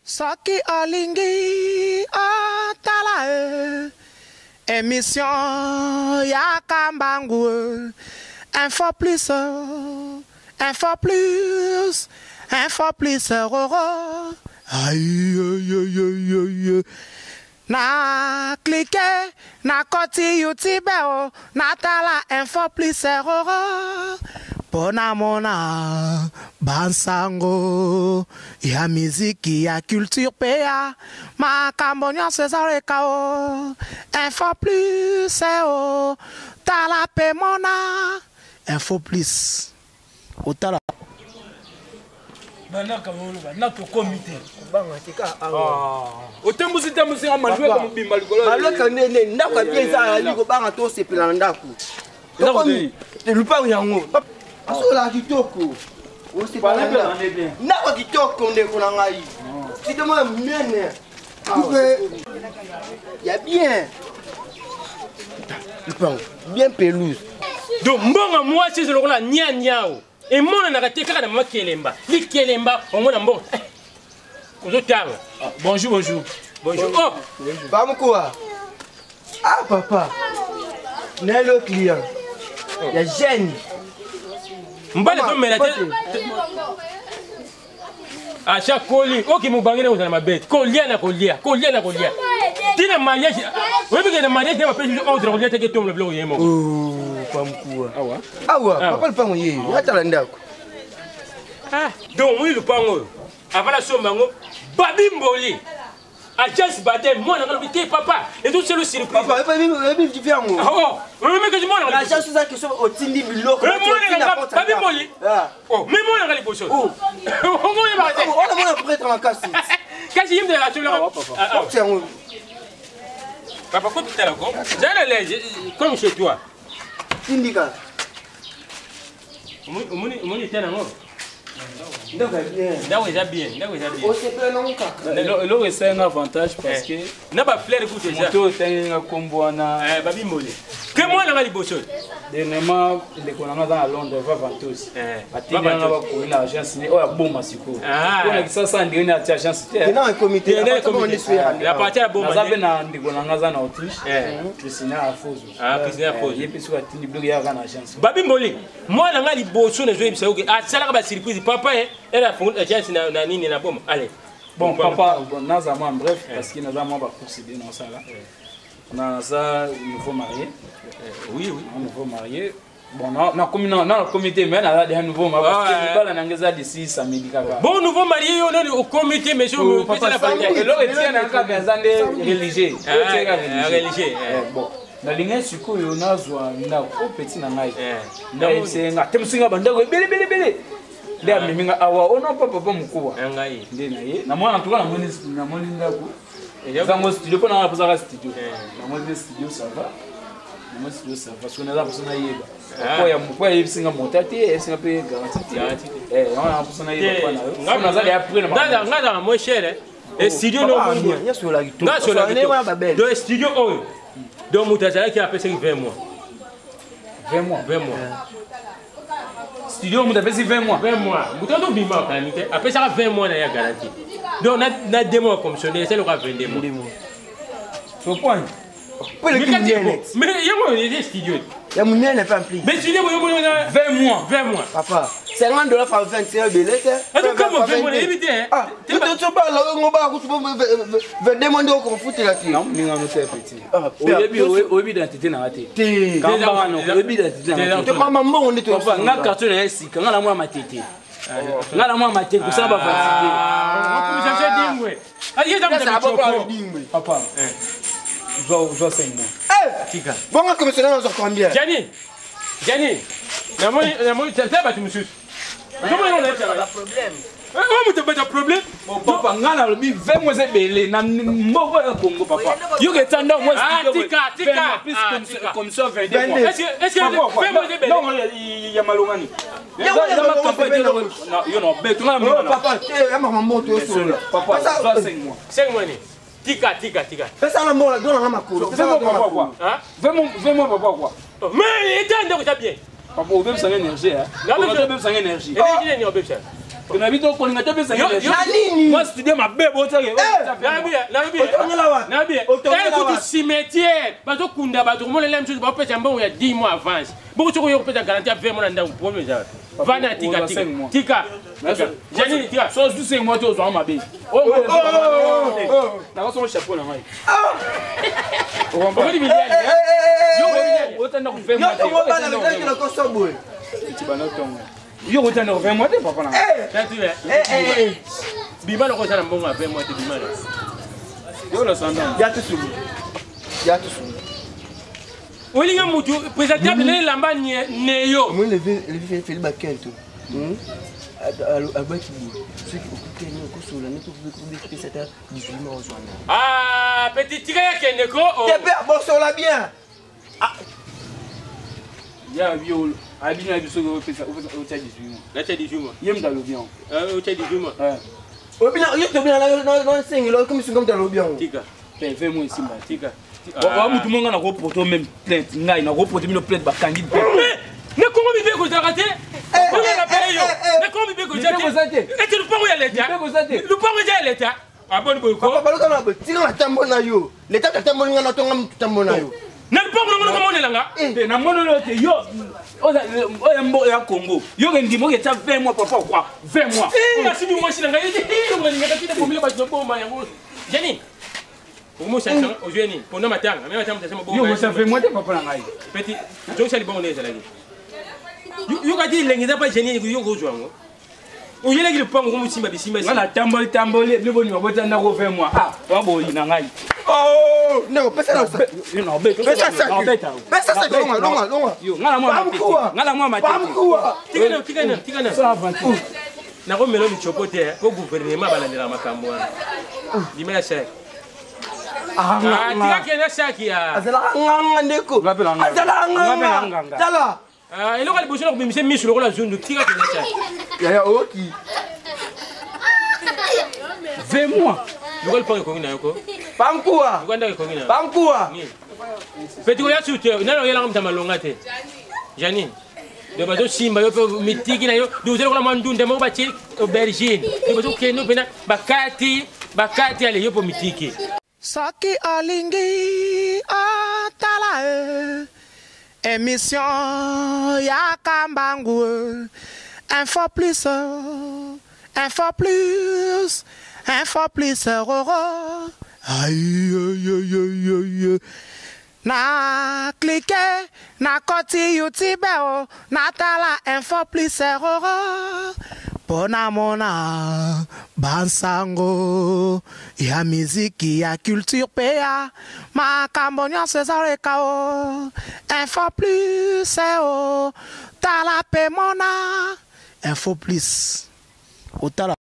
Soki olingi otala e emission ya kambangu e info plus info plus info plus roro aïe na clique na koti youtube o natala info plus roro mpo namona bansango ya miziki ya culture mpe ya makambo nyonso ezaleka o info plus o tala mpe mona info plus otala Banaka oloba na tokomi te. Kobanga te kaka awa. Ah. Otambusi tambusi nga malweka mobimba likolo. Malweka nde nde ndako ya bien eza ali kobanga to sepela na ndako. Tokomi lupango yango. Asola kitoko. Osepela ndako kitoko ndeko na ngai. Studio moko ya monene. Coupe ya bien. Lupango bien pelouse. Donc mbongo mwasi ezolokola lokola nia niao. Emonanaka te kaka na mama kelemba. Likelemba omona mbongo. Eh, ozotanga. Ah, bonjour, bonjour. Bonjour. Oh. Bamukuwa. Ah papa. Nelo client. Ya jeune. Mbale tomela te. Acha koli oki mobange na kozala mabe kolia na kolia kolia na kolia tina mariage oyebi ke na mariage nde bapesi biso ordre kolia teke tombola biloko ye moko oh, pamkuwa awa awa papa lupango ye atala ndako ah, donc omoni lupango oyo avant nasomba yango babimboli Agence Badem, mwana nga lobi te papa, ezoselo surprise. Papa, oyebi vivi yango. Oh, oyebi kasi mwana nga. Agence oza question otindi biloko. Mwana nga babi moli. Oh, mais mwana nga liboso. Oh. Omoni ba te. Ona mwana prêtre makasi. Kasi yimde la tula. Papa. Yango. Papa, ko tutala ko. Zala l'aise comme chez toi. Tindika. Omoni omoni tena ngo. Ndako ya bien. Ndako eza bien, ndako eza bien. Osepela nango kaka. Eloko esali nga avantage parce que na ba fleur kutu eza. Moto otangi nga kombo wana. Eh babi mbole. Ke mwana nga liboso. Dernièrement ndeko na nga aza na Londres va Ventos. Atindi nga bakoli na agence ne oyo aboma sikoyo. Mpo na Kisasa ndenge nini atia agence te. Na comité. Na comité. La partie ya boma. Naza mpe na ndeko na nga aza na Autriche. Christina Afozo. Ah Christina Afozo. Ye mpe soki atindi biloko yaka na agence. Babi mbole. Mwana nga liboso nazoyebisa yo ke asalaka ba surprise papa ye ela afungoli agence na, na nini na boma allez bon papa bon, naza mwa bref eh. parce que naza mwa bacourse ebele naosala eh. naza nouveau marié eh, oui oui nouveau marié bon nakomi nakomi te mais naza deja nouveau marié parce que libala nanga eza d'ici samedi kaka bon nouveau marié yo nani okomi te mais eloko etia na kaka eza nde religieux religieux bon nalingai sikoyo nazwa ndako o petit na ngai eh. nde ayebisaki nga atemisi nga bandako ebele ebele ebele nde ah. amemi nga awa ono pa papa mokuwa eh, nde na ye namoni en tout cas namoni ndako ezango studio mpo nanga naposaka studio eh. namoni studio ça va namoni studio ça va soki naza mposa nayeba ah. po ayebisi nga monta te ayebisi nga mpe garanti te yango na mposa nayeba mpo na yo naza deya près na nga azalaka moins cher e studio nga solaki donc studio oyo donc moto azalaki apesaki 20 mois 20 mois 20 mois studio moto apesi 20 mois 20 mois moto azobima akani te apesaka 20 mois na ye ya garantie donc na 2 mois ya commissionnaire esali loka 22 mois so point Mais yango eza studio ya monene mpe en plus mais studio boyo boyo 20 mois 20 mois papa 50 dollars fois 20 c'est ebele te kama 20 mois nayebi te ah tobala ngo bala kutu 22 mois nde okofutela te ninga no te petit oyebi oyebi identité na nga te te kamba wana oyebi identité na nga te kamba mbongo nde to papa nga carton na ya sika nga na mwa matete nga na mwa matete kosala ba fatigué papa zwa 5 mois tika bongo commissionnaire azwa combien jani jani namoni namoni tata bato mosusu oyo moto bata problème papa nga nalobi 20 mois ebele na moko ya congo papa yoka etsa ndako commission 22 ya malongani yo na beto nga papa te ya mama moto osola papa 5 mois 5 mois ni tika tika tika pesa na mbongo dona na makolo pesa na papa quoi 20 mois papa quoi mais eta ndako eza bien papa obebisanga énergie hein obebisanga énergie énergie nini obebisa Na biso kolinga te pesa Yo- yo- Na nini? Moi studio mabe botake. Nabi, nabi. Otongela wapi? Nabi. Otongela Écoute, wapi? cimetière, bazokunda bato komonela mosusu baopesa mbongo ya 10 mois avance. Bongo soki oyo kopesa garantie ya 20 mois na ndako, problème eza wapi? Vanda tika Oza tika. cinq mois. Tika. Tika. Janine tika. So zu 5 mois to zo mabe. Oh, oh, Na ko so chapeau na ngai. Okoli biliani. Eh, Yo eh, eh, eh. Otanda ko 20 Yo mois. tongo bana betaki na koso boye. Yo otanda ko 20 mois te papa na. Eh, Tatu ya. eh, eh, eh. Bima loko na mbongo ya 20 mois te bima. na. Yo la sanda. Ya tusulu. Ya tusulu. Olinga mutu présentable na elamba ne yo. Moi levé levé Félix Bakento. Alobaki boye soki okutani okosola nde kopesa ata 18 mois ozwana. Ah, petit tika ya kende ko. oh. Te père bosola bien. Ya bio abina biso ko pesa o tia 18 mois. Na tia 18 mois. Ye mta lo bien. Ah, o tia 18 mois. Ouais. Obina yo tobina na na sengelo comme si comme talobi yango. Tika. Pe 20 mois simba. Tika. Wa mutu monga na ko porter même plainte ngai na ko porter bino plainte bakangi plainte. Ne Kongo mibeko ezalaka te. Oyo napele yo. eh, eh. Ne Kongo mibeko eza Mibeko eza te. te. Ete lupango ya leta. Mibeko eza te. Lupango eza ya leta. Aboni boye ko. Papa baluka na boye tika na tambo na yo. Leta tatamboli nga na tonga mutu tambo na yo. Na lupango nango nokomonelanga. Eh. Te na mono lo te yo oza oya mbo ya Congo. Yo ke ndimo ke tia 20 mois papa quoi 20 mois. Nasimi mwasi na ngai. Olingaka tina bomile bato na boma yango. Janine. Okomosalisa ozwi nini? Ponda matanga. Me matanga mutasa Yo ko sa mabongo. 20 mois te papa na ngai. Petit, zongisa libongo nde ezalaki. Yoka ti elenge eza pa Janine yo kozwa yango. Oyelaki lupango komosimba bisimba. Nga na tamboli tamboli bino boni babota ndako 20 mois. Ah, wa boyi na ngai. Oh, ndeko pesa na sa. Yo na obeta. Pesa sa. Na obeta. Pesa sa longa longa longa. Yo nga na mwa matete. Pamkuwa. Nga na mwa matete. Pamkuwa. Tika na tika na tika na. Sans aventure. Nakomela michopo te po gouvernement balandela makambo wana. Bima ya saki. Ah, Ah, tika kende saki ya. Azalaka nganga ndeko. Nga pe na nganga. Azalaka Nga pe na nganga. nganga. Tala. Ah, eloko ya liboso na kobimisa miso lokola zundu tika kende saki. Yaya oki. 20 mois. Lokola lupango ekoki na yo ko. Pamkuwa. Lokola ndako ekoki na yo. Pamkuwa. Nini? Petit koya su te nano oyelanga moto ya malonga te. Janine. Donc bazosimba yo mpe mitiki na yo donc ozali lokola mwa ndunda moko batie aubergine donc bazokende mpena bakati bakati ale yo mpo mitiki. Soki olingi otala e émission ya kambangu e. Info plus, info plus, info plus roro. Aïe, aïe, aïe, aïe, aïe. Na clique na koti YouTube o natala info plus roro. Mpo namona bansango ya miziki ya culture mpe ya makambo nyonso ezaleka o info plus o tala mpe mona info plus otala.